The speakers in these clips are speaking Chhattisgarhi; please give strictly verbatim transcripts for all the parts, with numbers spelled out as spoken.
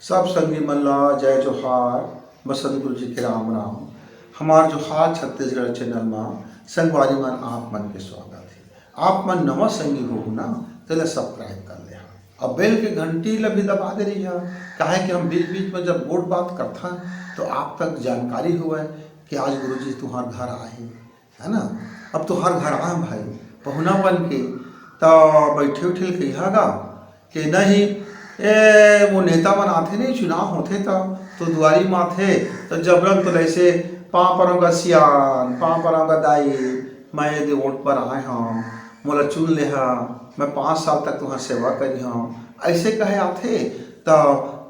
सब संगी मन ला जय जोहार, बसंत गुरु जी के राम राम। हमार जोहार छत्तीसगढ़ चैनल मा संगवारी मन, आप मन के स्वागत हे। आप मन नवा संगी होहू ना, तेला सब्सक्राइब कर लेहा, अब बेल के घंटी ला भी दबा दे रहिहा, काहे कि हम बीच बीच में जब गोठ बात करथन तो आप तक जानकारी होवय कि आज गुरु जी तुहार घर आए हे, है ना। अब तुहार घर आए भाई, पहुना बन के, त बैठे उठे ल कहिहा गा कि नहीं, ए, वो नेता मन आथे नहीं, चुनाव होथे त, तो दुआरी म आथे, तो जबरन तो ऐसे पाँव परंव गा सियान, पाँव परंव गा दाई, मैं एदे वोट बर आए हंव, मोला चुन लेहा, मैं पाँच साल तक तुहार सेवा करिहंव, ऐसे कहे आथे। त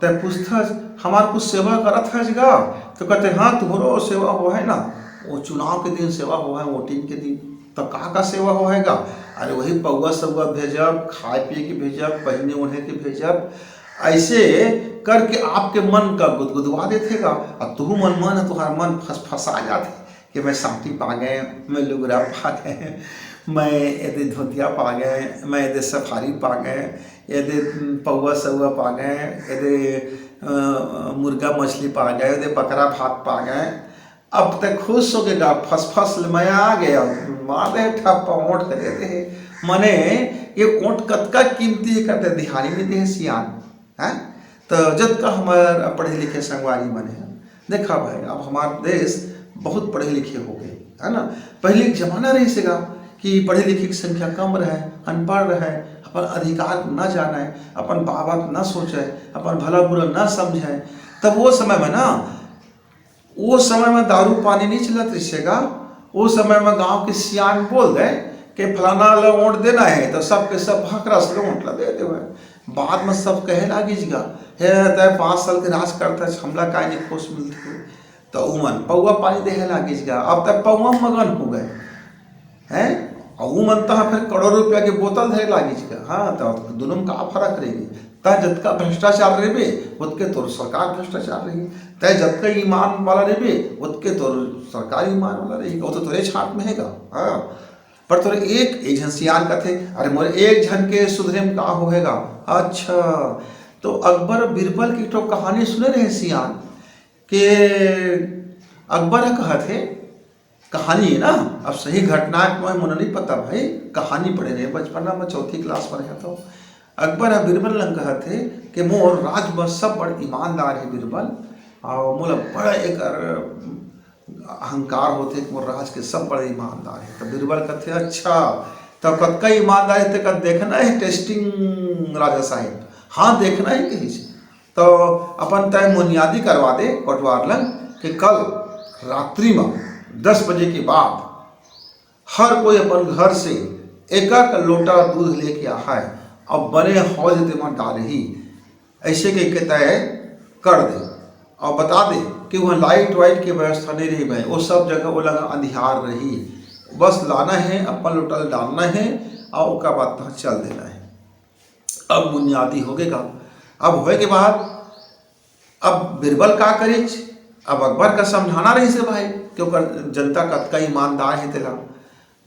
तै पूछथस, हमार कुछ सेवा करत हस गा? तो कहते, हाँ, तुहरो सेवा होहे ना, वो चुनाव के दिन सेवा होहे, वोटिंग के दिन। तो का का सेवा होहे गा? अरे वही पौवा सौवा भेजब, खाए पिए के भेजब, पहिने ओढ़े के भेजब। ऐसे करके आपके मन का गुदगुदवा देथे गा। अब तुहू मन, मन, तुहार मन फसफसा जाथे कि मैं साटी पा गए, मैं लुगरा पा गए, मैं एदे धोतिया पा गए, मैं एदे सफारी पा गए, एदे पौवा सौवा पा गए, एदे, अ, मुर्गा मछली पा गए, एदे बकरा भात पा गए। अब तै खुश होके गा, फसफस ले मैं आ गया, मार दे ठप्पा, ओंठ के दे दे। मने ये ओंठ कतका कीमती हे, कहते धियान नइ दे हे सियान, हैं? तो जतका हमर पढ़े लिखे संगवारी मन हे, देखा भाई, अब हमार देश बहुत पढ़े लिखे हो गए, है ना। पहले एक जमाना रहिस हे गा कि पढ़े लिखे की संख्या कम रहे, अनपढ़ रहे, अपन अधिकार न जाने, अपन बाबत न सोचे, अपन भला बुरा न समझे। तब वो समय में ना, वो समय में दारू पानी नहीं चलत रहिस हे गा। वो समय में गांव के सियान बोल दे कि फलाना ला वोट देना हे, तो सबके सब भकरस ले वोट ला दे देवे। बाद में सब कहे लागिस गा, हे, तै पाँच साल के राज करथस, हमला काय नहीं खोस मिलथे। तो उमन पौवा पानी देहे लागिस गा, अब तक पौवा मगन हो गए हैं। और उमन तहाँ फिर करोड़ों रुपया के बोतल धरे लागिस गा। हाँ, तो दोनों में का फर्क रही? तै जतका भ्रष्टाचार रहिबे, ओतके तोर सरकार भ्रष्टाचार रही। तै जतका ईमान वाला रहिबे, ओतके तोर सरकार ईमान वाला रही। वो तो तोरे छांट में हे गा। हाँ, पर तोरे एक, एक झन सियान कथे, अरे मोर एक झन के सुधरे में का होहे गा? अच्छा, तो अकबर बीरबल की एक ठो कहानी सुने रहे सियान, के अकबर ह कहत हे, कहानी हे ना, अब सही घटना हे कि नहीं मोला नहीं पता भाई, कहानी पढ़े रहे बचपना में, चौथी क्लास में रहे तो। अकबर ह बीरबल ल कहत हे कि मोर राज में सब बड़ ईमानदार हे बीरबल, और मोला बड़ा एकर अहंकार होथे कि मोर राज के सब बड़ ईमानदार हे। तो बीरबल कहथे, अच्छा, तो कतका ईमानदार हे तेकर देखना हे टेस्टिंग राजा साहेब। हाँ, देखना हे कहिस। तो अपन तय मुनियादी करवा दे कोटवार लंग कि कल रात्रि में दस बजे के बाद हर कोई अपन घर से एक एक लोटा दूध लेके आए, अब बने हौज तेमा डारही, ऐसे कह के तय कर दे। और बता दे कि वहाँ लाइट वाइट के व्यवस्था नहीं रही भाई, वो सब जगह वो लगा अंधियार रही। बस लाना हे, अपन लोटा डारना हे और ओकर बाद तहाँ चल देना हे। अब मुनियादी होगे गा। अब होए के बाद अब बीरबल का करिच? अब अकबर का समझाना रहिस हे भाई कि ओकर जनता कतका ईमानदार हे तेला।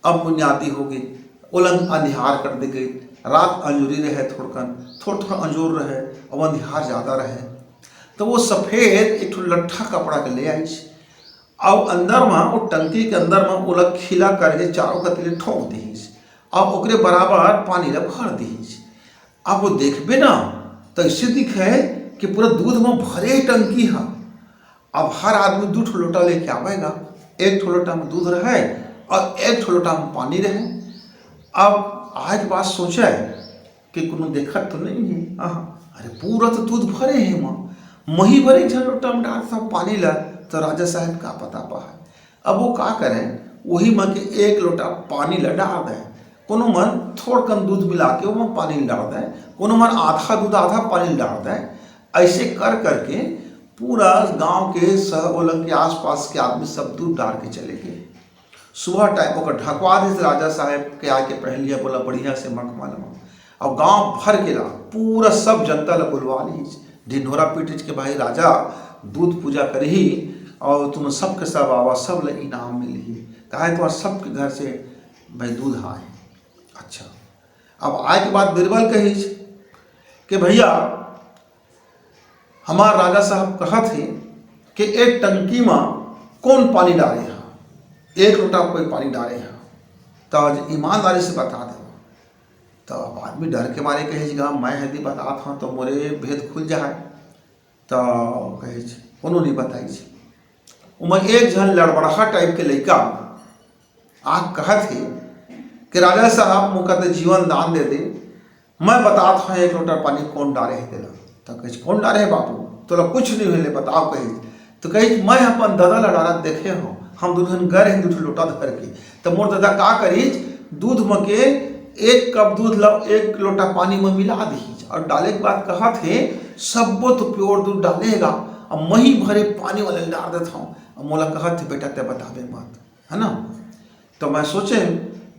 अब मुनियादी होगे, ओला अंधियार कर दे गई। रात अंजोरी रहे थोड़कन, थोड़ थोड़ अंजोर रहे, अब अंधियार ज्यादा रहे। तो वो सफेद एक ठो लट्ठा कपड़ा के ले आइस। अउ अंदर म, वो टंकी के अंदर म ओला खिला करके चारों कती ले ठोंक दिहिस। अब ओकरे बराबर पानी ला भर दिहिस। अब वो देखबे ना, तो ऐसे दिखे कि पूरा दूध म भरे टंकी ह। अब हर आदमी दू ठो लोटा लेके आवेगा, एक ठो लोटा म दूध रहे और एक ठो लोटा म पानी रहे। अब आए के बाद सोचे कि कोनो देखत तो नहीं है। आहा, अरे पूरा तो दूध भरे है माँ, मही भरे झन लोटा में डाल सब पानी ला, तो राजा साहब का पता पा है। अब वो का करे, वही में के एक लोटा पानी ला डाल दे। कोनो मन थोड़कन दूध मिला के ओमा पानी डाल दे, कोनो मन आधा दूध आधा पानी डाल दे। ऐसे कर करके पूरा गांव के सह ओलन के आसपास के आदमी सब दूध डाल के चले गए। सुबह टाइम ओकर ढकवा दिस राजा साहेब के आके पहलिया बोला बढ़िया से मखमल म। और गांव भर के ला पूरा सब जनता ला बुलवा लीस, ढिंढोरा पीटिस के भाई राजा दूध पूजा करही और तुम सबके सब आवा, सब ला इनाम मिलही, काहे तुम्हार सबके घर से भाई दूध आए। अच्छा, अब आए के बाद बीरबल कहिस कि भैया हमार राजा साहब कहत हे कि एक टंकी म कोन पानी डारे हा, एक लोटा कोई पानी डारे हा, त आज ईमानदारी से बता देवा। त अब आदमी डर के मारे कहिस गा, मैं यदि बतात हंव त मोरे भेद खुल जाय। त कहिस, कोनो नहीं बताइस। ओमा एक झन लड़बड़हा टाइप के लइका आ कहत हे कि राजा साहब, मोका त जीवन दान दे दे, मैं बतात हंव एक लोटा पानी कोन डारे हे तेला। त कहिस, कोन डारे हे बाबू? तोला कुछ नहीं होले, बताव, कहिस। त कहिस, मैं अपन ददा ला डारत देखे हंव, हम दू झन गए रहेन दू ठो लोटा धर के, त मोर ददा का करिस, दूध म के एक कप दूध ला एक लोटा पानी म मिला दिहिस अउ डाले के बाद कहत हे, सब्बो तो प्योर दूध डाले हे गा, अब मही भरे पानी वाले ल डार देत हंव। अब मोला कहत हे, बेटा, तैं बताबे मत, है ना? तो मैं सोचे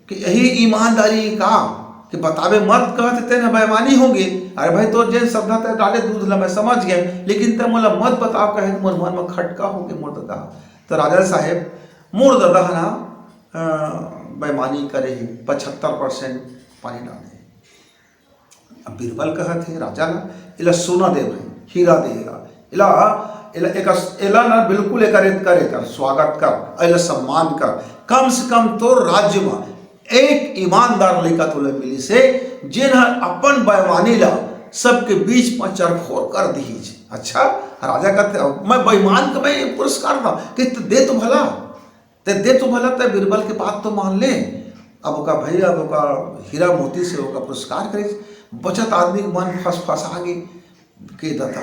कि यही ईमानदारी का, कि बताबे मत कहत हे, तेन बेईमानी होगे। अरे भाई, तोर जेन श्रद्धा तैं डाले दूध ला, मैं समझ गेंव, लेकिन तैं मोला मत बताव कहे, मोर मन म खटका होगे, मोर ददा। तो राजा साहेब, मोर ददा ह ना, अ, बेईमानी करे हे, पचहत्तर परसेंट पानी डाले हे। अब बीरबल कहत हे राजा ला, "एला सोना दे भाई, हीरा दे एला, एला, एला, एकर, एला ना बिल्कुल एकर, एकर, एकर स्वागत कर, एला सम्मान कर। कम से कम तोर राज्य म एक ईमानदार लइका तोला मिलिस हे, जेन ह अपन बेईमानी ला सबके बीच म चरखोर कर दिहिस।" अच्छा, राजा कहत हे, "मैं बेईमान के मैं पुरस्कार दूं, कि त दे तो भला।" तैं दे तो भला, तैं बीरबल के बात तो मान ले। अब ओका भई, अब ओका हीरा मोती से ओका पुरस्कार करिस। बचत आदमी के मन फसफसा गे कि ददा,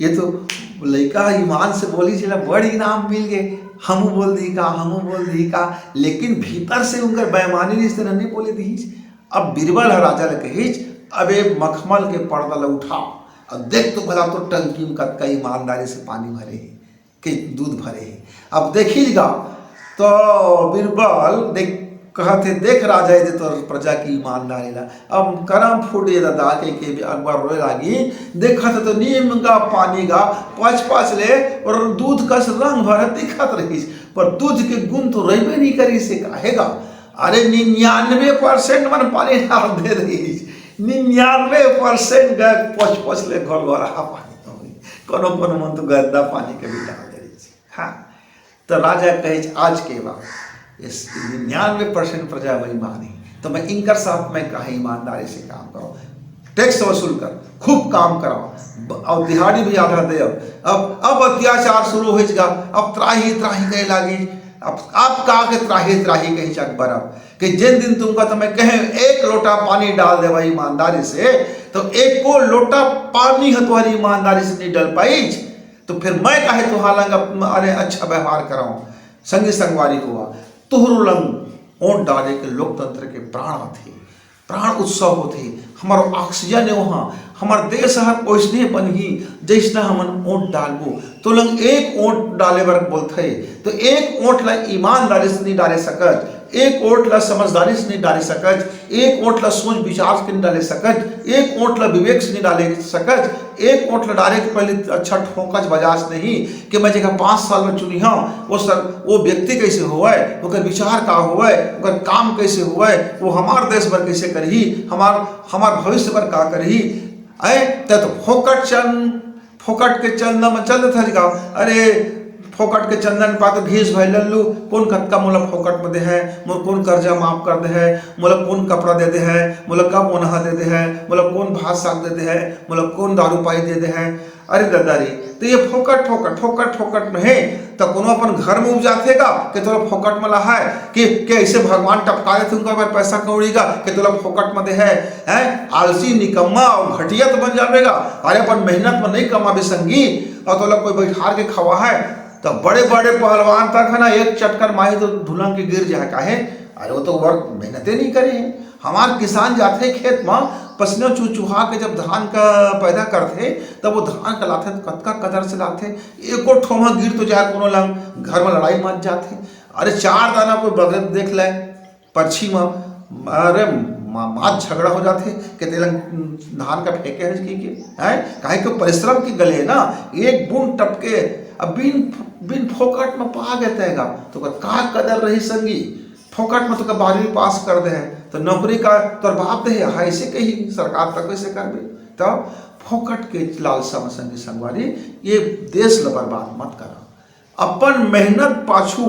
ये तो लइका ईमान से बोलिस, जेला बड़ इनाम मिल गे, हमू बोल दिही का, हमू बोल दिही का, लेकिन भीतर से उंकर बेईमानी रिहिस तेन नइ बोले दिहिस। अब बीरबल ह राजा ल कहिस, "अब ए मखमल के पर्दा ल उठा, अब देख तो भला तोर टंकी म कतका ईमानदारी से पानी भरे हे।" के दूध भरे हे। अब देखिस गा, तो बीरबल देख, कहत हे, "देख राजा, ये दे तोर प्रजा के ईमानदारी ला।" अब करम फूट गे ददा, कहिके अकबर रोए लागिस। देखत हे तो नीम गा पानी गा पचपच ले अउ दूध कस रंग भरे दिखत रहिस, पर दूध के गुन तो रहिबे नइ करिस हे, काहे गा? अरे, निन्यानवे परसेंट मन पानी डाल दे रहिस, निन्यानवे परसेंट गा पचपच ले घोलघोलहा पानी होइस। कोनो कोनो मन तो गंदा पानी के भी डाल दे रहिस। हाँ, त राजा कहिस, "आज के बाद ये निन्यानवे परसेंट प्रजा बेईमान हे, त मैं इनकर साथ मैं काहे ईमानदारी से काम करंव? टैक्स वसूल कर, खूब काम करंव, ब-, अउ दिहाड़ी भी आधा देव।" अब, अब अत्याचार शुरू होइस गा, अब त्राही त्राही करे लागिस। अब आप का के त्राही त्राही कहिस अकबर, अब कि जेन दिन तुमका त मैं कहेंव एक लोटा पानी डाल देवा ईमानदारी से, त एको लोटा पानी ह तुम्हर ईमानदारी से नइ डल पाइस। तो फिर मैं काहे तुहार लंग अप-, अरे अच्छा व्यवहार करंव? संगी संगवारी हो, तुहरो लंग ओट डारे के लोकतंत्र के प्राण आथे, प्राण उत्सव होथे, हमर ऑक्सीजन ए ओहा, हमर देश हर ओइसने बनही जइसना हमन ओट डालबो। तो लंग एक ओट डाले बर बोलथे, तो एक ओट ला ईमानदारी से नइ डाले सकत, एक ओट ला समझदारी से नइ डाले सकत, एक ओट ला सोच विचार से नइ डाले सकत, एक ओट ला विवेक से नइ डाले सकत, एक ओट ला डारे के पहले अच्छा ठोकच बजास नहीं कि मैं जेकर पाँच साल में चुनी हूँ, वो सर, वो व्यक्ति कैसे होवय, ओकर विचार का होवय, ओकर काम कैसे होवय, वो हमार देश बर कैसे करही, हमार, हमार भविष्य बर का करही। ऐ, तै तो फोकट चंद, फोकट के चंदा में चल देत हस गा। अरे, फोकट के चंदन पा तो घीस भाई लल्लू, कोन कतका मोला फोकट में दे है, मोर कोन कर्जा माफ कर दे है, मोला कोन कपड़ा दे दे है, मोला कब ओनहा दे दे है, मोला कोन भात साग दे दे है, मोला कोन दारू पाई दे दे है। अरे ददा रे, तो ये फोकट, फोकट, फोकट, फोकट में है, तो कोनो अपन घर में उपजाथे का, के तोला फोकट में ला है, कि, के ऐसे भगवान टपका देथे उनका बर पैसा कौड़ी का, के तोला फोकट में दे है, हैं? आलसी, निकम्मा और घटिया तो बन जावेगा। अरे अपन मेहनत में नहीं कमाबे संगी, और तोला कोई बैठार के खवा है, तो बड़े बड़े पहलवान तक है ना, एक चटकर माही तो ढुलंग के गिर जाए। काहे? अरे वो तो वर्क मेहनते नहीं करे हैं। हमार किसान जाथे खेत में, पसीना चुचुहा के जब धान का पैदा करथे, तब वो धान का लाथे तो कतका कदर से लाथे। एको ठोमा गिर तो जाए कोनो लंग, घर में लड़ाई मच जाथे। अरे चार दाना कोई बगत देख ले, परछी म, अरे मा-, मात झगड़ा हो जाथे, के तेला धान का फेंके है कि, कि, हैं? काहे कि परिश्रम के गले ना, एक बूंद टपके, अब बिन, बिन फोकट में पा गए तैगा, तो का, का कदर रही संगी? फोकट में तो का बारहवीं पास कर दे है, तो नौकरी का तोर बाप दे है, हाँ, ऐसे कही सरकार तक कैसे करबे? तो फोकट के लालसा म संगी संगवारी, ये देश ल बर्बाद मत करा। अपन मेहनत पाछू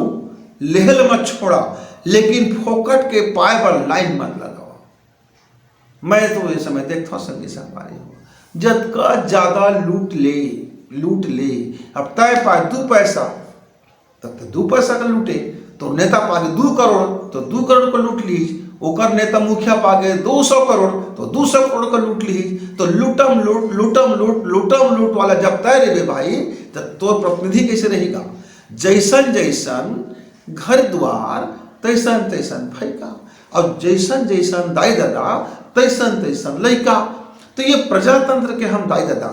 लेहल मत छोड़ा, लेकिन फोकट के पाए बर लाइन मत लगावा। मैं तो ये समय देखता हूँ संगी संगवारी हो, जतका ज्यादा लूट ले, लूट ले, अब तय पाए दू पैसा, तब तो दू पैसा का लूटे। तो नेता पागे दू करोड़, तो दू करोड़ का लूट लीज। ओकर नेता मुखिया पागे दो सौ करोड़, तो दो सौ करोड़ का लूट लीज। तो लूटम लूट, लूटम लूट, लूटम लूट वाला जब तय रहे भाई, तो तोर प्रतिनिधि कैसे रहेगा? जैसन जैसन घर द्वार, तैसन तैसन भैका। और जैसन जैसन दाई दादा, तैसन तैसन लइका। तो ये प्रजातंत्र के हम दाई दादा,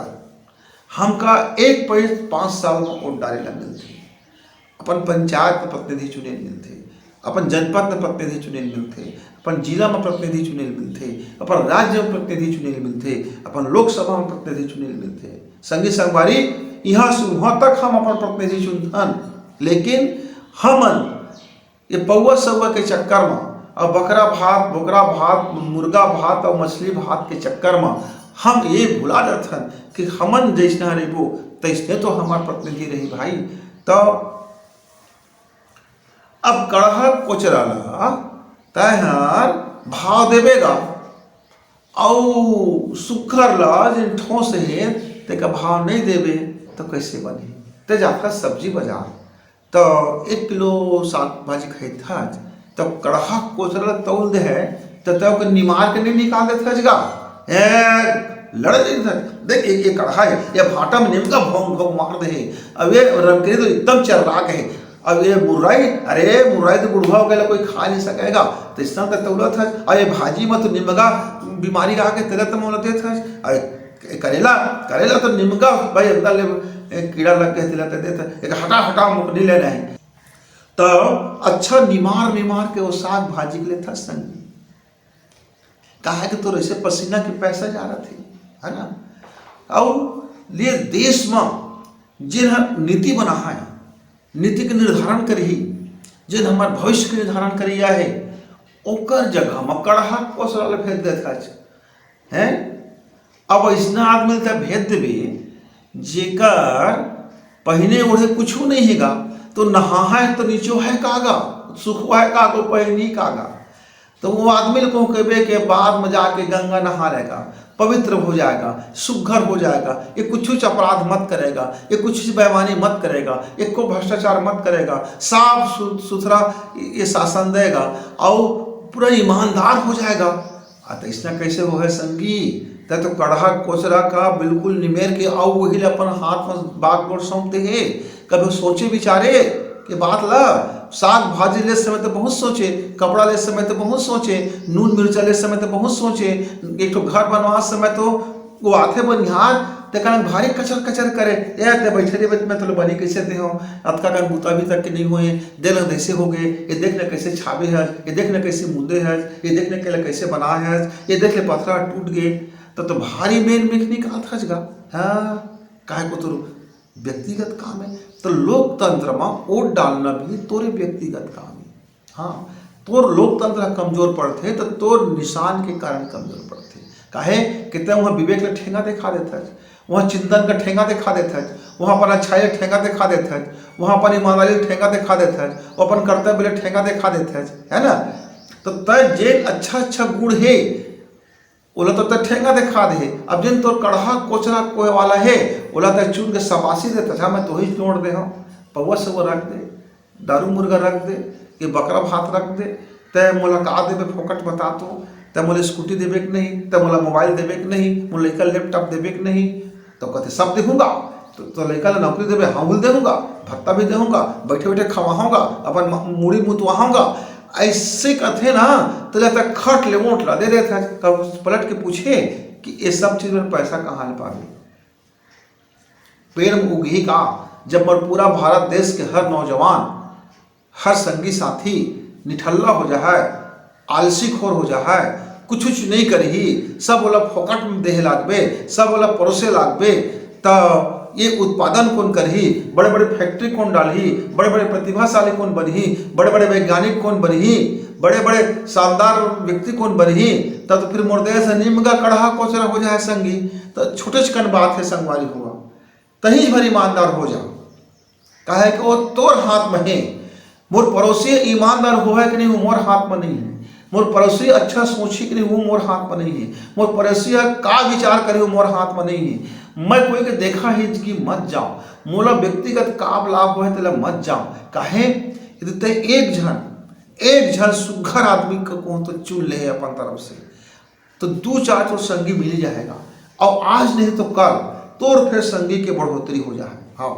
हमका एक पॉइंट पाँच साल में वोट डाले ला मिलथे। अपन पंचायत में प्रतिनिधि चुने ल मिलथे, अपन जनपद में प्रतिनिधि चुने ल मिलथे, अपन जिला में प्रतिनिधि चुने ल मिलथे, अपन राज्य में प्रतिनिधि चुने ल मिलथे, अपन लोकसभा में प्रतिनिधि चुने ल मिलथे। संगी संगवारी, यहाँ से वहाँ तक हम अपन प्रतिनिधि चुनथन, लेकिन हमन ये पौवा सौवा के चक्कर में, अब बकरा भात, बोकरा भात, मुर्गा भात और मछली भात के चक्कर में हम ये भुला जाथन कि हमन जैसना रहिबो, तैसने तो हमार प्रतिनिधि रही भाई। तो अब कड़हा कोचरा ला तैं हर भाव देबे गा, अउ सुग्घर ला जेन ठोस हे तेका भाव नहीं देबे, तो कैसे बनही? ते जाथस सब्जी बाजार, तो एक किलो साग भाजी खरीदथस, तो कड़हा कोचरा ला तौल दे है, तो तै ओकर निमार के नहीं निकाल देथस गा? ए, लड़ देथस। देख, ये, ये कड़हा है, ये भाटा में निमगा भोंग भोंग मार दे है। अब ये रमकेरी तो एकदम चर्रा के है। अब ये मुरई, अरे मुरई तो बुढ़वा हो गया, कोई खा नहीं सकेगा, तो इस तरह का तौलत है। और ये भाजी में तो निमगा बीमारी रहा के तेला तो मोला देत है। और ये करेला, करेला तो निमगा भाई अंदर ले, ए, कीड़ा लग गया तेला तो देत है। एक हटा हटा मुख नहीं लेना है। तो अच्छा निमार निमार के वो साग भाजी के लेथस संगी। काहे कि तोर ऐसे पसीना के पैसा जा रहा थे, है ना? और ये देश में जेन ह नीति बना है, नीति के निर्धारण करही, जेन हमार भविष्य के निर्धारण करिया है, ओकर जगह में कड़हा कोचरा ल फेंक देथस, हैं? अब इसना आदमी ल तै भेज देबे, जेकर पहिने ओढ़े कुछू नहीं हेगा, तो नहाए तो नीचो है कागा, सुखवाए कागो, पहिनी कागा। तो वो आदमी ल कहूँ कहबे के बाद में जाके गंगा नहा लेगा, पवित्र हो जाएगा, सुघर हो जाएगा, ये कुछ कुछ अपराध मत करेगा, ये कुछ कुछ बेईमानी मत करेगा, एको भ्रष्टाचार मत करेगा, साफ सु-, सुथरा ये शासन देगा और पूरा ईमानदार हो जाएगा। आ, तो इसना कैसे हो है संगी? तै तो कड़हा कोचरा का बिल्कुल निमेर के आऊ वही ले अपन हाथ में बागडोर सौंप दे हे। कभी सोचे विचारे के बात ला, साग भाजी ले समय तो बहुत सोचे, कपड़ा ले समय तो बहुत सोचे, नून मिर्चा ले समय तो बहुत सोचे, एक ठो घर बनवा समय तो वो आथे बनिहार, ते कहन भारी कचर कचर करे, ए ते बैठे रे, मैं तो बनी कैसे दे हो, अतका कन बूता भी तक के नहीं होए, दे लंग ऐसे हो गए, ये देख न कैसे छाबे हस, ये देख न कैसे मुंदे हस, ये देख न केला कैसे बना हस, ये देख ले पथरा टूट गए, तो, तो भारी मेन मेखनी का थच गा। हाँ, काहे को तो व्यक्तिगत काम है, तो लोकतंत्र में वोट डालना भी तोरे व्यक्तिगत काम है। हाँ, तोर लोकतंत्र ह कमजोर पड़थे, तो तोर निशान के कारण कमजोर पड़थे। काहे कि तैं वहाँ विवेक ल ठेंगा दिखा देथस, वहाँ चिंतन का ठेंगा दिखा देथस, वहाँ अपन अच्छाई ल ठेंगा दिखा देथस, वहाँ अपन ईमानदारी ल ठेंगा दिखा देथस, वो अपन कर्तव्य ल ठेंगा दिखा देथस, है ना? तो तैं जेन अच्छा अच्छा गुण हे, ओला तो तैं ठेंगा दिखा दे हे। अब जेन तोर कड़हा कोचरा कोहे वाला हे, ओला तैं चुन के शाबाशी देथस, हाँ, मैं तोही जोड़ दे हूँ, पौवा से वो रख दे, दारू मुर्गा रख दे, कि बकरा भात रख दे, तैं मोला का देबे फोकट बता तो, तैं मोला स्कूटी देबे कि नहीं, तैं मोला मोबाइल देबे कि नहीं, मोर लइका लैपटॉप देबे कि नहीं, तो कहते सब देहूँगा, तो, तो लइका ला नौकरी देबे, हाँ, वो देहूँगा, भत्ता भी देहूँगा, बैठे बैठे खवाहूँगा, अपन म-, मुड़ी मुतवाहूँगा, ऐसे कहते ना, तो जाता खट ले वोट ला दे देता है। कब पलट के पूछे कि ये सब चीज में पैसा कहाँ ले पावे? पेड़ में उगही का, जब मोर पूरा भारत देश के हर नौजवान, हर संगी साथी निठल्ला हो जाए, आलसीखोर हो जाए, कुछ कुछ नहीं करही, सब ओला फोकट में देहे लागबे, सब ओला परोसे लागबे, त ये उत्पादन कौन करही, बड़े बड़े फैक्ट्री कौन डालही, बड़े बड़े प्रतिभाशाली कौन बनही, बड़े बड़े वैज्ञानिक कौन बनही? बड़े बड़े शानदार व्यक्ति कोन बनही? तब तो फिर मोर देश ह नीम का कड़हा कोचरा हो जाए संगी। तो छोटे चिकन बात है संगवारी हुआ, तहीं भर ईमानदार हो जा। काहे कि वो तोर हाथ में है। मोर पड़ोसी ईमानदार होवे कि नहीं, वो मोर हाथ में नहीं है। मोर पड़ोसी अच्छा सोची कि नहीं, वो मोर हाथ में नहीं है। मोर पड़ोसी ह का विचार करे, वो मोर हाथ में नहीं है। मैं कोई के देखा ही कि मत जाओ, मोला व्यक्तिगत का लाभ होए तेला मत जाओ। काहे? यदि ते एक झन, एक झन सुघर आदमी को कहूँ तो चुन ले अपन तरफ से, तो दू चार तो संगी मिल जाएगा। और आज नहीं तो कल तोर फिर संगी के बढ़ोतरी हो जाए। हाँ,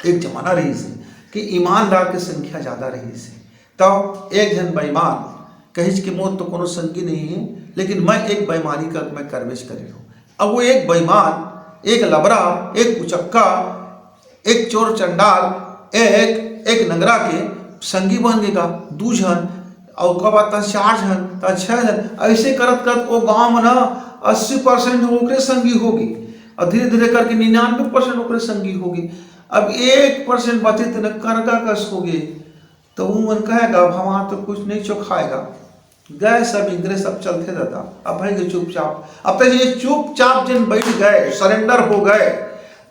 एक जमाना रहिस हे कि ईमानदार के संख्या ज्यादा रहिस हे। तब एक झन बेईमान कहिस कि मोर तो कोनो संगी नहीं है, लेकिन मैं एक बेईमानी का मैं करबेच करी हूँ। अब वो एक बेईमान, एक लबरा, एक कुचक्का, एक चोर चंडाल, एक एक नंगरा के संगी बन गेगा। दू झन, और ओकर बाद तहाँ चार झन, तहाँ छह झन, ऐसे करत करत वो गांव में ना अस्सी परसेंट ओकरे संगी होगी, और धीरे धीरे करके निन्यानवे परसेंट ओकरे संगी होगी। अब एक परसेंट बचे तेन करगा कस होगे, तो वो मन कहेगा, "अब हमार तो कुछ नहीं चोखाएगा।" गए सब इंद्रे सब चलथे दादा। अब भाई के चुपचाप, अब तक ये चुपचाप जिन बैठ गए, सरेंडर हो गए,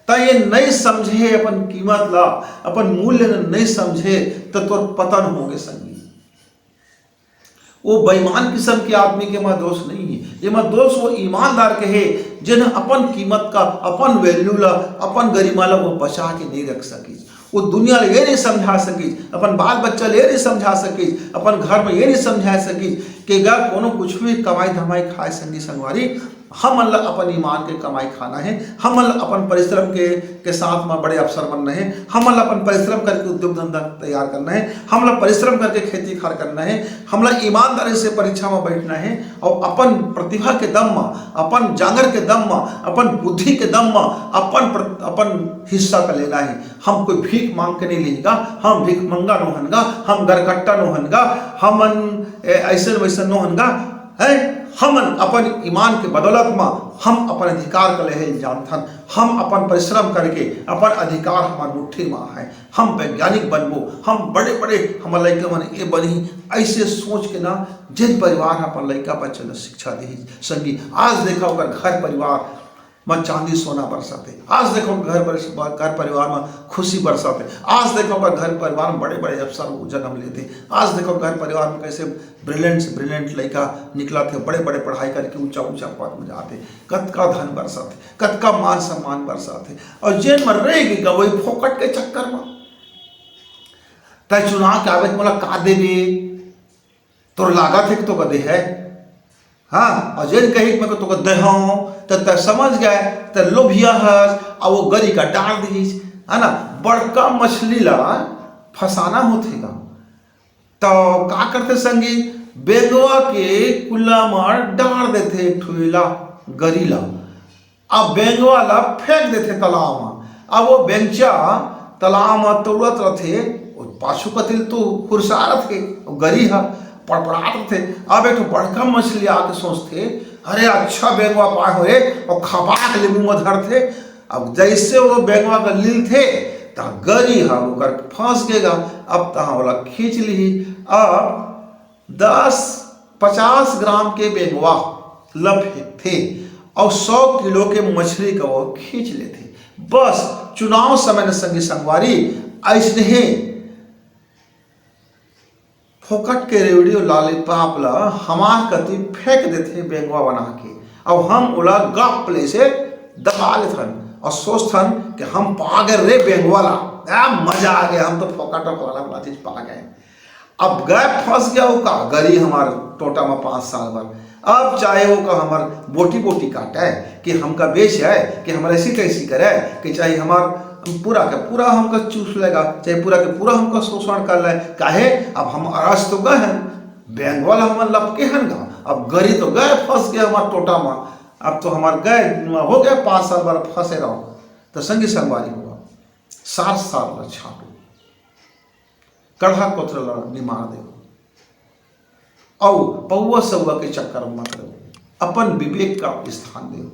त ये नहीं समझे अपन कीमत ला, अपन मूल्य ल नहीं समझे, त तोर पतन होगे संगी। वो बेईमान किस्म के आदमी के मा दोष नहीं है, ये मा दोष वो ईमानदार के है, जिन अपन कीमत का, अपन वैल्यू ला, अपन गरिमा ला वो बचा के नहीं रख सकिस। वो दुनिया ले ये नहीं समझा सकिस, अपन बाल बच्चा ले ये नहीं समझा सकिस, अपन घर में ये नहीं समझा सकिस कि अगर कोनो कुछ भी कमाई धमाई खाए संगी संगवारी, हमन ला अपन ईमान के कमाई खाना है, हमन ला अपन परिश्रम के, के साथ में बड़े अफसर बनना है, हमन ला अपन परिश्रम करके उद्योग धंधा तैयार करना है, हमन ला परिश्रम करके खेती खार करना है, हमन ला ईमानदारी से परीक्षा में बैठना है और अपन प्रतिभा के दम में, अपन जांगर के दम में, अपन बुद्धि के दम में अपन प्र-, अपन हिस्सा का लेना है। हम कोई भीख मांग के नहीं लेगा, हम भीख मंगा नोहनगा, हम गरकट्टा नोहनगा, हमन ए, ऐसन वैसन नोहनगा, है। हमन अपन ईमान के बदौलत मा हम अपन अधिकार का लेहे जानथन। हम अपन परिश्रम करके अपन अधिकार हमार मुट्ठी मा है। हम वैज्ञानिक बनबो, हम बड़े बड़े, हमर लइका मन ये बनही, ऐसे सोच के ना, जिन परिवार ह अपन लइका बच्चा ल शिक्षा देही संगी, आज देखा ओकर घर परिवार म चांदी सोना बरसत हे। आज देखो घर पर, घर परिवार म खुशी बरसत हे। आज देखो ओकर घर परिवार म बड़े बड़े अफसर वो जन्म लेथे। आज देखो घर परिवार म कैसे ब्रिलियंट से ब्रिलियंट लइका निकलत हे, बड़े बड़े पढ़ाई करके ऊंचा ऊंचा पद में जाथे। कतका धन बरसत हे, कतका मान सम्मान बरसत हे। और जेन म रह गे वही फोकट के चक्कर म, तय चुनाव के आवे त मोला का देबे, तोर लागत हे कि तो कदे है। हाँ, और जेन कही कि मैं तो कदे हूँ, त तय समझ गए, त लोभिया हस, और वो गरी का डाल दीस, है ना। बड़का मछली ला फंसाना होथे गा, तो का करथे संगी, बेंगवा के कुल्ला मार डाल देथे एक ठो एला, गरी ला। अब बेंगवा ला फेंक देथे तालाब म। अब वो बेंगचा तालाब म तौड़त रथे, वो पाछू कतिल तो हुरसा रथे, वो गरी ह पड़पड़ात रथे। अब एक ठो बड़का मछली आके सोचथे, "अरे अच्छा बेंगवा पाए हो रे," और खपाक ले मुंह म धरथे। अब जैसे वो बेंगवा का लीलथे, त गरी ह ओकर फंस गेगा। अब तहाँ ओला खींच लिही। अब दस, पचास ग्राम के बेंगवा ल फेंकथे और सौ किलो के मछली का वो खींच लेथे। बस चुनाव समय न संगी संगवारी ऐसने हे। फोकट के रेवड़ी और लॉलीपॉप ला हमार कति फेंक देथे बेंगवा बना के, और हम ओला गप ले से दबा लेथन और सोचथन कि हम पा गए रे बेंगवा ला, आ, मजा आ गया, हम तो फोकट वाला, वाला चीज पा गए। अब गए फंस गया वो का गरी हमार टोटा में पाँच साल भर। अब चाहे वो का हमार बोटी बोटी काटे कि हमका बेचे, कि हमार ऐसी तैसी करे, कि चाहे हमार पूरा के पूरा हमका चूस लेगा, चाहे पूरा के पूरा हमका शोषण कर ले। काहे? अब हम अरस तो गए हैं, बेंगवा ला हमन लपके हन गा, अब गरी तो गए फंस गए हमार टोटा में। अब तो हमार गए हो गए पाँच साल भर फंसे रहो। तो संगी संगवारी हुआ, सार सार ला छाटो, कड़हा कोतरा ला निमार दे, अउ पौवा सौवा के चक्कर मत रहो, अपन विवेक का स्थान दे,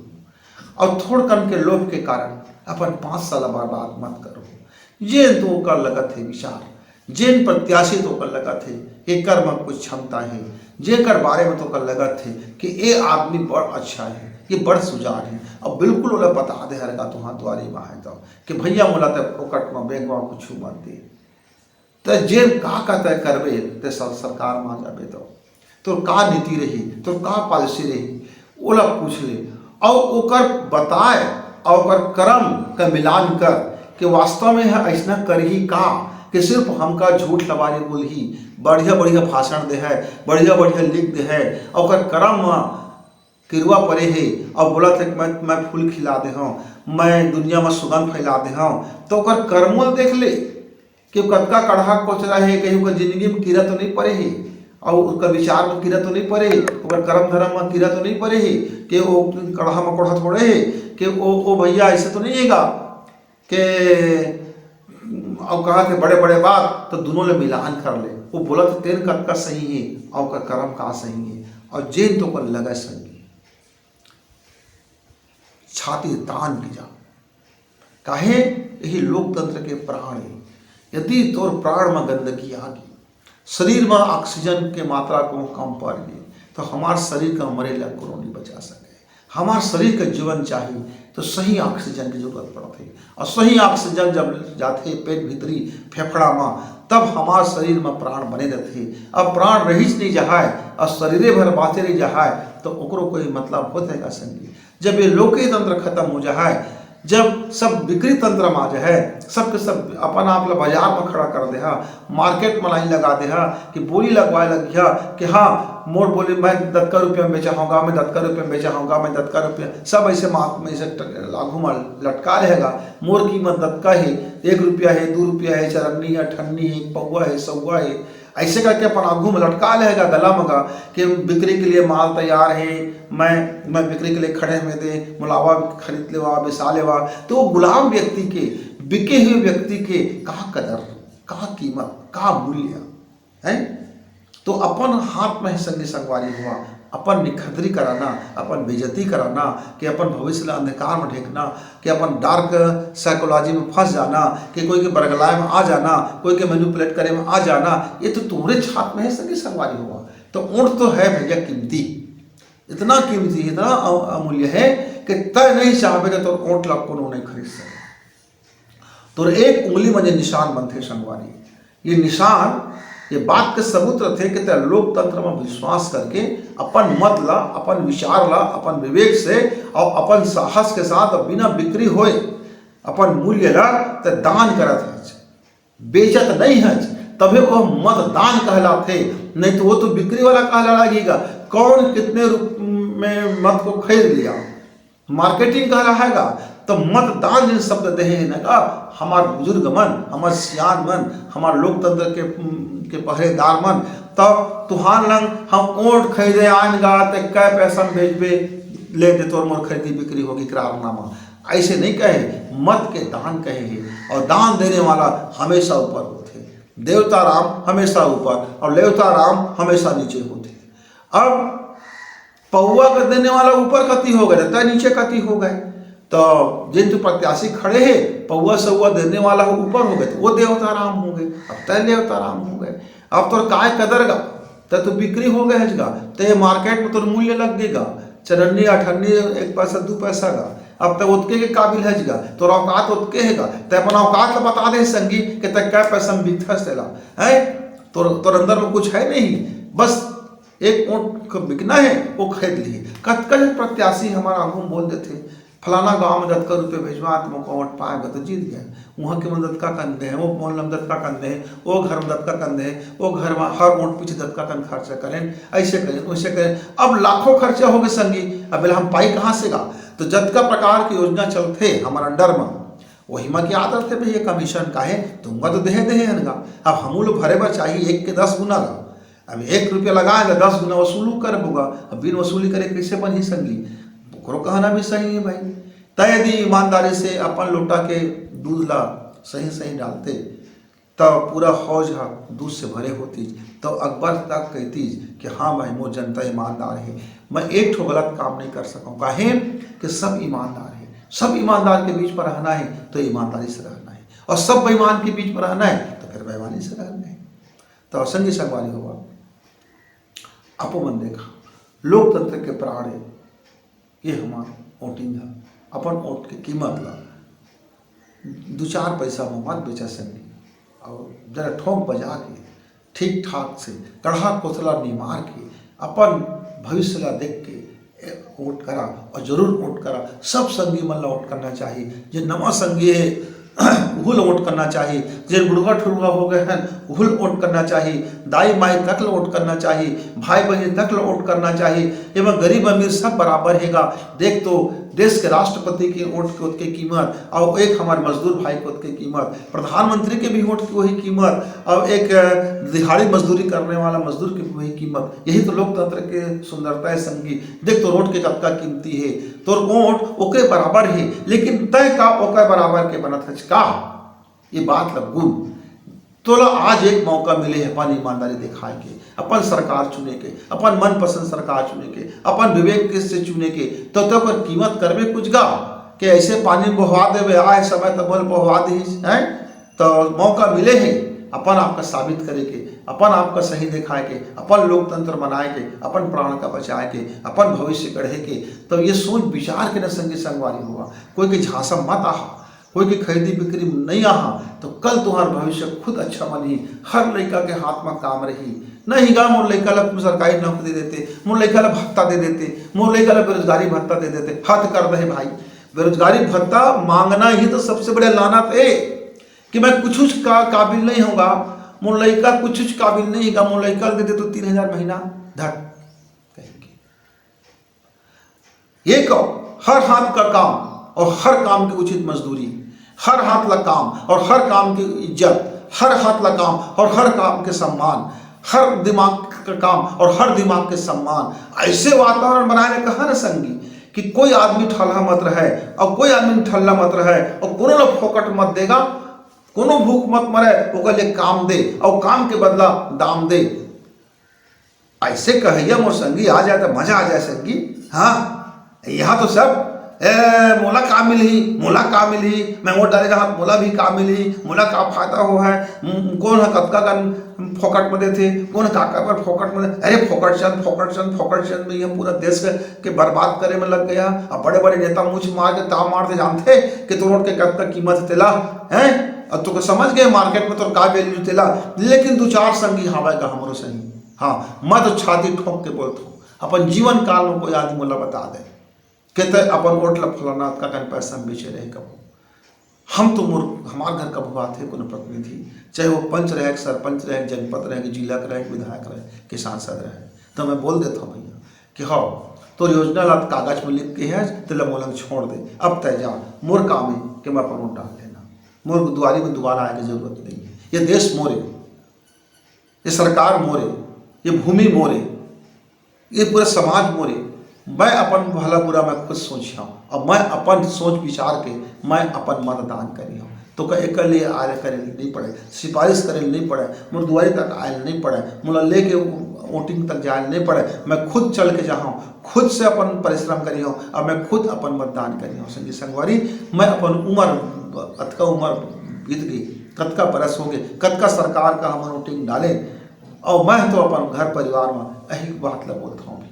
अउ थोड़कन के लोभ के कारण अपन पाँच साल बर्बाद मत करो। ये तो ओकर लगत हे विचार, जेन प्रत्याशी तोकर लगत हे, एकर म कुछ क्षमता हे, जेकर बारे म तोकर लगत हे कि ए आदमी बड़ अच्छा हे, ये बड़ सुजान हे, अब बिल्कुल ओला बता दे हर का तुहां दुआरी म आए तो कि भैया मोला ते फोकट म बैंक म कुछ मत दे। त जेन का का तय करबे, ते सर-, सरकार म आ जाबे तो तोर का नीति रही, तोर का पॉलिसी रही, ओला पूछ ले। अउ ओकर बताए अउ ओकर कर्म का मिलान कर के वास्तव में ह अइसना करही का कि सिर्फ हमका झूठ लबारी बोलही, बढ़िया बढ़िया भाषण दे है, बढ़िया बढ़िया लिख दे है, अउ ओकर कर्म म किरवा परे हे, अउ बोलत हे कि मैं, मैं फूल खिला दे हूँ, मैं दुनिया में सुगंध फैला दे हूँ, तो ओकर कर्मों देख ले कि कतका कड़हा कोचरा हे, कहीं ओकर जिंदगी में कीरा तो नहीं परे हे, अउ ओकर विचार में कीरा तो नहीं परे, ओकर कर्म धर्म में कीरा तो नहीं परे हे, कि वो कड़हा मकोड़ा थोड़े हे, कि वो, वो भैया ऐसे तो नहीं हेगा, के अउ कहा थे बड़े बड़े बात, तो दोनों ले मिलान कर ले। वो बोलत हे तेन कतका सही हे, अउ ओकर कर्म का सही हे, अउ जेन तो ओकर लगे संगी, छाती तान के जा। काहे? यही लोकतंत्र के प्राण हे। यदि तोर प्राण म गंदगी आ गई, शरीर म ऑक्सीजन के मात्रा को कम पड़ गई, तो हमार शरीर का मरे ला कोनो नहीं बचा सके। हमार शरीर का जीवन चाहिए, तो सही ऑक्सीजन की जरूरत पड़त हे। और सही ऑक्सीजन जब जाथे पेट भीतरी फेफड़ा म, तब हमार शरीर म प्राण बने रहथे। अब प्राण रहिच नहीं जहाय और शरीरे भर बाँचे रहि जहाय, तो ओकरो कोई मतलब होथे का संगी? जब ये लोकतंत्र खत्म हो जहाय, जब सब बिक्री तंत्र म आ जहाय, सबके सब अपन आप ला बाजार म खड़ा कर देहा, मार्केट म लाइन लगा देहा कि बोली लगवाए लगिहा कि हाँ, मोर बोली मैं दतका रुपया में बेचा होगा, मैं दतका रुपया में बेचा होगा, मैं दतका रुपया, सब ऐसे मार्क में ऐसे ट-, आगू म लटका रहेगा। मोर कीमत दतका हे, एक रुपया हे, दू रुपया हे, चरन्नी हे, अठन्नी हे, पौवा हे, सौवा हे, ऐसे करके अपन आगू में लटका लेगा गला मगा कि बिक्री के लिए माल तैयार है, मैं मैं बिक्री के लिए खड़े हुए दे, मोला आवा, खरीद लेवा, बिसा लेवा। तो वो गुलाम व्यक्ति के, बिके हुए व्यक्ति के का कदर, का कीमत, का मूल्य है? तो अपन हाथ में है संगी संगवारी हुआ, अपन निखदरी कराना, अपन बेइज्जती कराना, कि अपन भविष्य ला अंधकार में ढेकना, कि अपन डार्क साइकोलॉजी में फंस जाना, कि कोई के बरगलाए में आ जाना, कोई के मैनिपुलेट करे में आ जाना, ये तो तुम्हारे हाथ में है संगी संगवारी हुआ। तो ओंठ तो है भैया कीमती, इतना कीमती, इतना अ-, अमूल्य है कि तय नहीं चाहबे कि तोर ओंठ ला कोनो नहीं खरीद सके। तोर एक उंगली में जे निशान बनथे संगवारी, ये निशान, ये बात के सबूत रथे कि तय लोकतंत्र में विश्वास करके अपन मत ला, अपन विचार ला, अपन विवेक से और अपन साहस के साथ बिना बिक्री होए अपन मूल्य ला तय दान करत हच, बेचत नहीं हच, तभे वो मत दान कहलाथे, नहीं तो वो तो बिक्री वाला कहला लगेगा। कौन कितने रुप-, में मत को खरीद लिया, मार्केटिंग कहलाएगा। तो मत दान जिन शब्द देहे हैं ना का, हमार बुजुर्ग मन, हमार सियान मन, हमार लोकतंत्र के, के पहरेदार मन, तब तुहान लंग हम ओंठ खरीदे आन गा, ते कै पैसा में बेचबे, ले दे तोर मोर खरीदी बिक्री होगी करारनामा। ऐसे नहीं कहे, मत के दान कहे हे। और दान देने वाला हमेशा ऊपर होथे, देवता राम हमेशा ऊपर और लेवता राम हमेशा नीचे होथे। अब पौवा का देने वाला ऊपर कति हो गए, तय नीचे कति हो गए। तो जिन तो प्रत्याशी खड़े हे, पौवा सौवा देने वाला हो ऊपर हो गए, तो वो देवता राम हो गए, अब तय देवता राम हो गए। अब तोर काय कदर गा, तय तो बिक्री हो गए हज गा, तय मार्केट में तोर मूल्य लग गए गा, चरन्नी अठन्नी एक पैसा दू पैसा गा, अब तय ओतके के काबिल हज गा, तोर औकात ओतके हे गा, तय अपन औकात ला बता दे संगी कि तय कै पैसा में बिकथस तेला, है? तोर, तोर अंदर में कुछ है नहीं, बस एक ओंठ क बिकना हे, वो खरीद लिही। कतका झन प्रत्याशी हमार आगू में बोल देथे, फलाना गांव में दतका रुपये भेजवा, त मोका ओंठ पाए बर तो जीत गए। वहाँ के मन दतका कन दे, वो मोहल्ला में दतका कन दे, वो घर में दतका कन दे, वो घर में हर ओंठ पीछे दतका कन खर्चा करें, ऐसे करें, वैसे करें। अब लाखों खर्चा हो गए संगी, अब एला हम पाई कहाँ से गा? तो जतका प्रकार की योजना चलथे हमार अंडर में, वही मा के आदत है भैया, कमीशन का है, तुमका तो देहे देहे हन गा। अब हमू लोग भरे बर चाहिए एक के दस गुना गा। अब एक रुपया लगाए ला दस गुना वसूलू करबो गा। अब बिन वसूली करे कैसे बनही संगी? ओकरो कहना भी सही है भाई। तय यदि ईमानदारी से अपन लोटा के दूध ला सही सही डालते, तब पूरा हौज हा दूध से भरे होतीज। तब अकबर तक कहतीज कि हाँ भाई, मोर जनता ईमानदार है, मैं एक ठो गलत काम नहीं कर सकूँ। काहे कि सब ईमानदार है, सब ईमानदार के बीच पर रहना है तो ईमानदारी से रहना है, और सब बेईमान के बीच पर रहना है तो फिर बेईमानी नहीं सकत नहीं। तो संगी संगवारी होवा, आपो मन देखा, लोकतंत्र के प्राण हे ये हमार वोटिंग ह। अपन वोट के कीमत ला दू चार पैसा में मत बेचा संगी, और जरा ठोंक बजा के ठीक ठाक से कड़हा कोसला निमार के अपन भविष्य ला देख के वोट करा, और जरूर वोट करा। सब संगी मन ला वोट करना चाहिए। जे नवा संगी हे उहू ला वोट करना चाहिए। जे बुढ़वा ठुरवा हो गए हैं उहू ला वोट करना चाहिए। दाई माई तक ला वोट करना चाहिए, भाई बहन तक ला वोट करना चाहिए। एमा गरीब अमीर सब बराबर हेगा। देख तो देश के राष्ट्रपति के वोट के ओतके कीमत, और एक हमारे मजदूर भाई के ओतके कीमत, प्रधानमंत्री के भी वोट की वही कीमत, और एक दिहाड़ी मजदूरी करने वाला मजदूर की वही कीमत। यही तो लोकतंत्र के सुंदरता है संगी। देख तो वोट के कतका कीमती है, तोर वोट ओकरे बराबर है, लेकिन तय का ओकर बराबर के बनत हच का? ये बात ला गुन। तोला आज एक मौका मिले हे अपन ईमानदारी दिखाए के, अपन सरकार चुने के, अपन मनपसंद सरकार चुने के, अपन विवेक के से चुने के, तो तोकर कीमत करबे कुछ गा? के ऐसे पानी में बहवा देवे, आए समय तो बोल बहवा दीस, हैं? तो मौका मिले हे अपन आप का साबित करे के, अपन आप का सही दिखाए के, अपन लोकतंत्र बनाए के, अपन प्राण का बचाए के, अपन भविष्य गढ़े के। तो ये सोच विचार के न संगी संगवारी होवा, कोई के झांसा मत आहा, कोई के खरीदी बिक्री में नहीं आहा, तो कल तुम्हार भविष्य खुद अच्छा बनही। हर लइका के हाथ में काम रही। नहीं गा, मोर लइका ला सरकारी नौकरी दे देते, मोर लइका ला भत्ता दे देते, मोर लइका ला बेरोजगारी भत्ता दे देते, हद कर दे भाई। बेरोजगारी भत्ता मांगना ही तो सबसे बड़े लानत है कि मैं कुछ का काबिल नहीं होगा, मोर लइका कुछ काबिल नहीं होगा, मोर लइका दे दे तो तीन हजार महीना धर कहेंगे। ये कहो, हर हाथ का काम और हर काम की उचित मजदूरी, हर हाथ ला काम और हर काम की इज्जत, हर हाथ ला काम और हर काम के सम्मान, हर दिमाग का काम और हर दिमाग के सम्मान। ऐसे वातावरण बनाए में कहा ना संगी कि कोई आदमी ठल्ला मत रहे और कोई आदमी ठल्ला मत रहे और कोनो ला फोकट मत देगा, कोनो भूख मत मरे, ओकर लिए काम दे और काम के बदला दाम दे। ऐसे कहैया मोर संगी आ जाए तो मजा आ जाए संगी। हाँ, यहाँ तो सब ए, मोला का मिलही, मोला का मिलही, मैं वोट डाले रहा, मोला भी का मिलही, मोला का फायदा हो है, म-, कौन है कतका कन फोकट में देथे, कौन काका पर फोकट में दे-, अरे फोकट चंद, फोकट चंद, फोकट चंद में ये पूरा देश के, के बर्बाद करे में लग गया। अब बड़े बड़े नेता मुझ मार के ताव मार दे जानते कि तो वोट के कतका कीमत है तेला, हैं? अब तो समझ गए मार्केट में तो का वैल्यू तेला। लेकिन दो चार संगी हवा का हमरो सही। हाँ, मैं तो छाती ठोक के बोलता हूँ, अपन जीवन काल में कोई आदमी मोला बता दे कि तय अपन वोट ला फलाना अतका कन पैसा में बेचे रहे कबो। हम तो मोर, हमार घर कबो आथे कोनो प्रतिनिधि, चाहे वो पंच रहे, सरपंच रहे, जनपद रहे, जिला के रहे, विधायक रहे, कि सांसद रहे, तो मैं बोल देता हूँ भैया कि हाँ, तोर योजना ला कागज में लिख के है, तेला मोला छोड़ दे, अब तय जा, मोर काम है कि मैं अपन वोट डाल लेना, मोर दुआरी में दोबारा आए के जरूरत नहीं है। ये देश मोरे, ये सरकार मोरे, ये भूमि मोरे, ये पूरा समाज मोरे। मैं अपन भला बुरा मैं खुद सोचिहूँ, अब मैं अपन सोच विचार के मैं अपन मतदान करिहूँ। तो का एकर लिए आय करे नहीं पड़े, सिफारिश करे नहीं पड़े, मोर दुआरी तक आयल नहीं पड़े, मोला लेके वोटिंग तक जायल नहीं पड़े, मैं खुद चल के जाहूँ, खुद से अपन परिश्रम करिहूँ, अब मैं खुद अपन मतदान करिहूँ। संगी संगवारी, मैं अपन उम्र, अतका उम्र बीत गई, कतका बरस हो गए, कतका सरकार का हमन वोटिंग डाले, और मैं तो अपन घर परिवार में यही बात ला बोलता हूँ।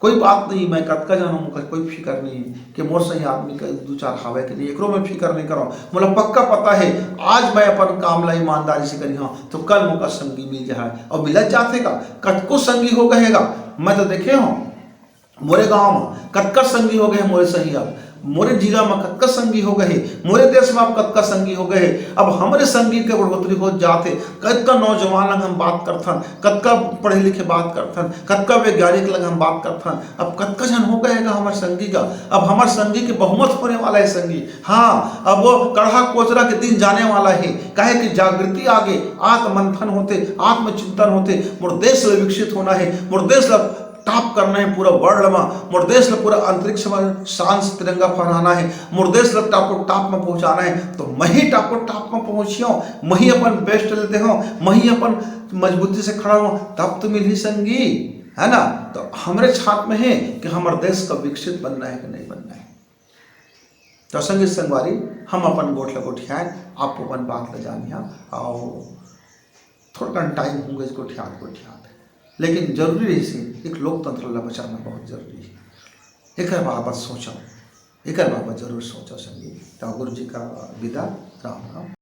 कोई बात नहीं, मैं कतका जानूँ, मुझे कोई फिक्र नहीं है कि मोर सही आदमी का दो चार हवे के नहीं, एकरो मैं फिक्र नहीं करूँ। मोला पक्का पता है, आज मैं अपन काम ला ईमानदारी से करी हूँ, तो कल मोका संगी मिल जाए, और मिलत जाथे का, कतको संगी हो गएगा। मैं तो देखे हूँ, मोरे गांव में कतका संगी हो गए मोरे सही अब, मोरे जिला में कतका संगी हो गए, मोरे देश में अब कतका संगी हो गए। अब हमरे संगी के बढ़ोतरी हो जाते, कतका नौजवान लग हम बात करथन, कतका पढ़े लिखे बात करथन, कतका वैज्ञानिक लग हम बात करथन। अब कतका जन हो गएगा हमारे संगी का, अब हमारे संगी के बहुमत होने वाला है संगी। हाँ, अब वो कड़हा कोचरा के दिन जाने वाला है, काहे कि जागृति आगे, आत्ममंथन होते, आत्मचिंतन होते, मोर देश ला विकसित होना है, मोर देश ला टॉप करना है पूरा वर्ल्ड में, मोर देश ला पूरा अंतरिक्ष में शान से तिरंगा फहराना है, मोर देश ला टॉपो टॉप में पहुंचाना है। तो मैं ही टॉपो टॉप में पहुंचियो, मैं ही अपन बेस्ट लेते हो, मैं ही अपन मजबूती से खड़ा हो, तब तो मिलही संगी, है ना? तो हमरे छात में है कि हमारे देश का विकसित बनना है कि नहीं बनना है। तो संगी संगवारी, हम अपन गोठ ला गोठियाए, आप अपन बात ला जानिया, और थोड़कन टाइम हो गइस गोठियात गोठियात, लेकिन जरूरी रहिस हे, एक लोकतंत्र ला बचाना बहुत जरूरी हे। एकर बाबत सोचव, एकर बाबत जरूर सोचव संगी। त गुरु जी का विदा, राम राम,